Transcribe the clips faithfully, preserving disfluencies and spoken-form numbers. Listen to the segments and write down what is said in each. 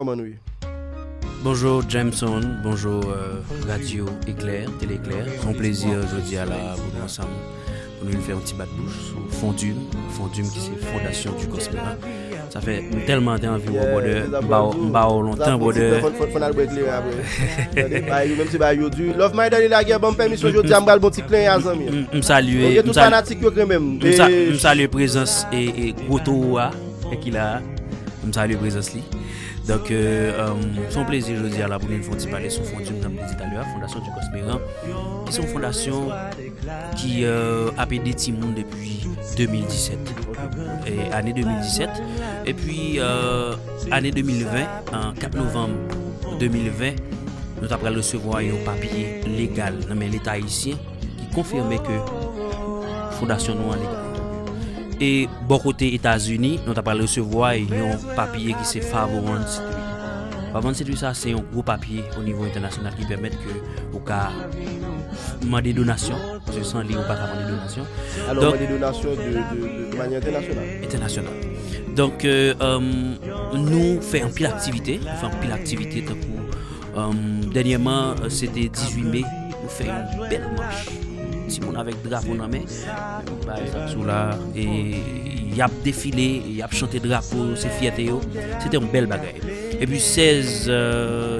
Kòman nou ye? Bonjou Jameson, bonjou euh, Radio Éclair, Télé Éclair. Se yon plezi jodi a la pou nou ansanm pou nou vin fè yon ti bat bouch sou Fondum, Fondum ki se Fondasyon Ducos Meyran. Sa fè m tèlman te anvi wè w brother, m ba w m ba w lontan brother. Fò n al bwè kleren apre. Tande, bay yo menm se bay yo di. Love my daddy la gen ban m pèmisyon jodi a m pral bon ti kleren a zanmi. M salye. Tout fanatik yo k renmen m. M salye prezans e gwo towo a ki la a. M salye prezans li. Donk, euh, euh, se yon plezi jodi a la pou nou fè yon ti pale sou Fondum, jan m te di talè a, Fondasyon Ducos Meyran, ki se yon fondasyon ki euh, ap ede timoun depi de mil disèt. E, ane de mil disèt. Epi, euh, ane de mil ven, an kat novanm de mil ven, nou ta pral resevwa yon papye legal nan men Leta ayisyen ki konfime ke fondasyon nou an legal. E bò kote Etazini, nou ta pral resevwa yon papye ki se five oh one C three. Five oh one C three sa, se yon gwo papye o nivo entènasyonal ki pèmèt ke ou ka mande donasyon, paske san li, ou pa ka mande donasyon. Alò, mande donasyon de, de, de manyè entènasyonal. Entènasyonal. Donk, euh, euh, nou fè anpil aktivite, nou fè anpil aktivite tankou Dènyèman, se te dizuit me, nou fè yon bèl mach. Timoun avèk drapo nan men, bay sa sou la, e y ap defile, y ap chante drapo, se fyète yo. Se te yon bèl bagay. Epi sèz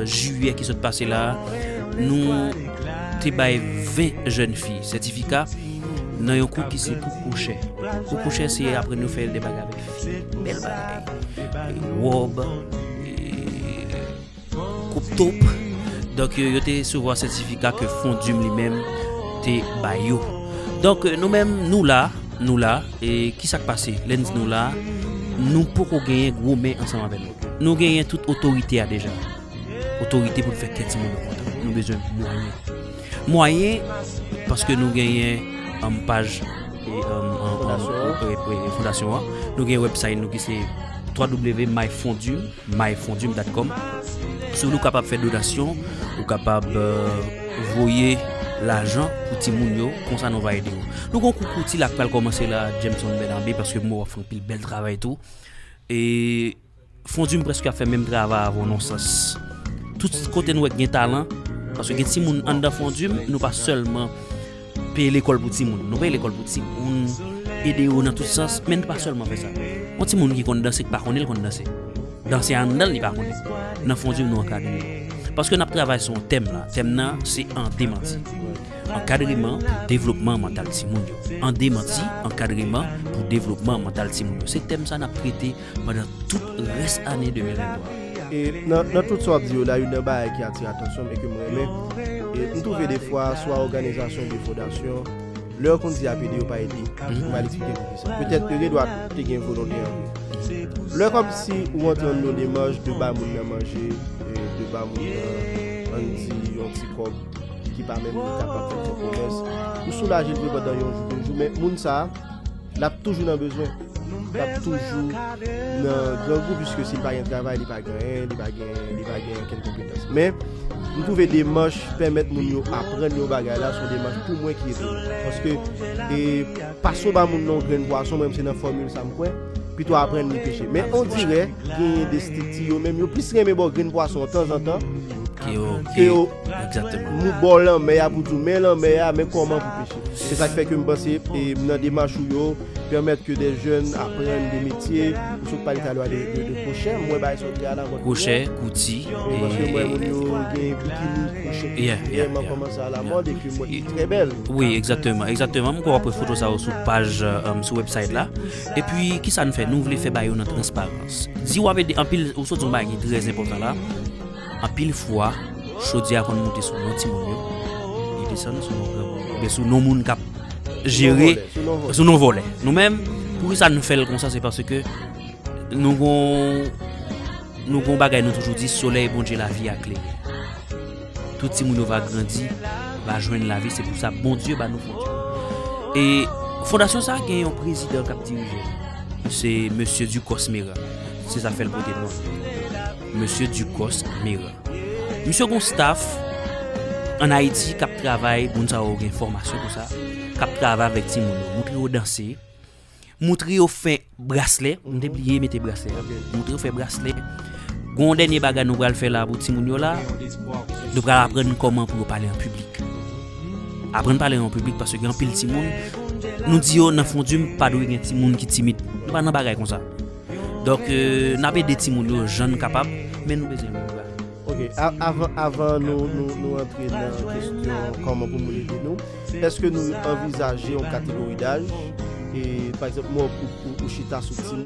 jiyè ki sòt pase la, nou te bay ven jèn fi sètifika nan yon kou ki se kou kwochè. Kou kwochè se aprann yo fè de bagay avèk fi, bèl bagay. E wòb, e koup top. Donk, yo te resevwa sètifika ke Fondum li menm te ba yo. Donk, nou menm, nou la, nou la, e kisa k pase? Lè n di nou la, nou poko genyen gwo men ansanm avè nou. Nou genyen tout otorite a deja. Otorite pou n fè kè timoun yo kontan. Nou bezwen mwayen. Mwayen, paske nou genyen, um, paj, e, um, um, um, e, e, fondasyon an. Nou genyen website nou ki se w w w my fondum, my fondum dot com. Si w vle, ou kapab fè donasyon, ou kapab, euh, voye lajan pou timoun yo, konsa nou va ede yo. Nou gon koukou ti la k pral kòmanse la, Jameson Bernabé, paske m wè w ap fè anpil bèl travay tou. E Fondum prèske ap fè menm travay avè w nan sans. Tout kote nou wè k gen talan, paske gen timoun anndan Fondum, nou pa sèlman peye lekòl pou timoun. Nou peye lekòl pou timoun, ede yo nan tout sans, men nou pa sèlman fè sa. Yon timoun ki konn danse, ki pa konnen l konn danse. Danse anndan l, li pa konnen. Nan Fondum, nou ankadre yo. Paske n ap travay sou yon tèm la. Tèm nan, se an demanti. Ankadreman pou devlopman mantal timoun yo. An demanti, ankadreman pou devlopman mantal timoun yo. Se tèm sa n ap trete pandan tout rès ane de mil venntwa. E nan, nan tout sa w ap di yo la, youn nan bagay ki atire atansyon m e ke m renmen, e m twouve defwa, swa òganizasyon oubyen fondasyon, lè yo konn di y ap ede, yo pa ede. M pral eksplike poukisa. Petèt yo gen dwa te gen volonte an vre. Lè kòmsi ou antre nan yon demach de ba moun nan manje, e de ba moun nan, ann di, yon ti kòb ki pa menm kapab fè l fè komès, ou soulaje l vre pandan yon jou, de jou, men moun sa a, l ap toujou nan bezwen. L ap toujou nan grangou, piske si l pa gen travay, li pa gen anyen, li pa gen, li pa gen okenn konpetans. Men, m twouve demach pèmèt moun yo aprann yon bagay la, se yon demach pou mwen ki etonan. Paske, e, pase w ba moun nan yon grenn pwason, mwen menm se nan fòmil sa m kwè, pito aprann li peche. Men, on dirè, genyen de estrikti yo menm, yo plis renmen ba w grenn pwason an tanzantan, ke yo, ke yo, egzakteman, mou bò lanmè a pou di w, men lanmè a, men kòman pou peche. Se sa k fè ke m panse, e, nan demach ou yo, pèmèt ke de jèn aprann de metye. Ou sot pale talè a de, de, de kwochè, m wè bagay sa w di a la, mwen kwochè, kouti, wi, paske m wè moun yo gen bikini, kwochè, yeah, yeah, vrèman kòmanse alamòd, e ke m wè ki trè bèl. Wi, egzakteman, egzakteman. M kwè w ap wè foto sa yo sou paj, um, sou website la. Epi, kisa n fè? Nou vle fè bagay yo nan transparans. Di w ap ede anpil, ou sot di yon bagay ki trè enpòtan la. Anpil fwa, chodyè a konn moute sou non timoun yo, li desann sou non granmoun yo, oubyen sou non moun k ap jere, sou non vòlè, sou non vòlè. Nou menm, poukisa nou fè l konsa, se paske nou gon, nou gon bagay nou toujou di, solèy Bondye lavi a klere. Tout timoun yo va grandi, va jwenn lavi, se pou sa Bondye ba nou fondasyon. E fondasyon sa a gen yon prezidan k ap dirije l. Se mesye Ducos Meyran. Se sa fè l pote non. Mesye Ducos Meyran. Misye gon staff ann Ayiti k ap travay, moun sa yo gen fòmasyon pou sa, k ap travay avèk timoun yo, moutre yo danse, moutre yo fè braslè, m te bliye mete braslè a, moutre yo fè braslè, Gon dènye bagay nou pral fè la pou timoun yo la, nou pral aprann kòman pou yo pale an piblik. Aprann pale an piblik paske gen anpil timoun, nou di yo nan fon di m pa dwe gen timoun ki timid. Nou pa nan bagay konsa. Donk, euh, n ap ede timoun yo jan n kapab, men nou bezwen yon bagay. Ok, a- avan, avan nou, nou, nou antre nan kesyon kòman pou moun ede nou, èske nou anvizaje yon kategori daj? E, pa egzanp, mwen, ou, ou, ou chita sou timoun.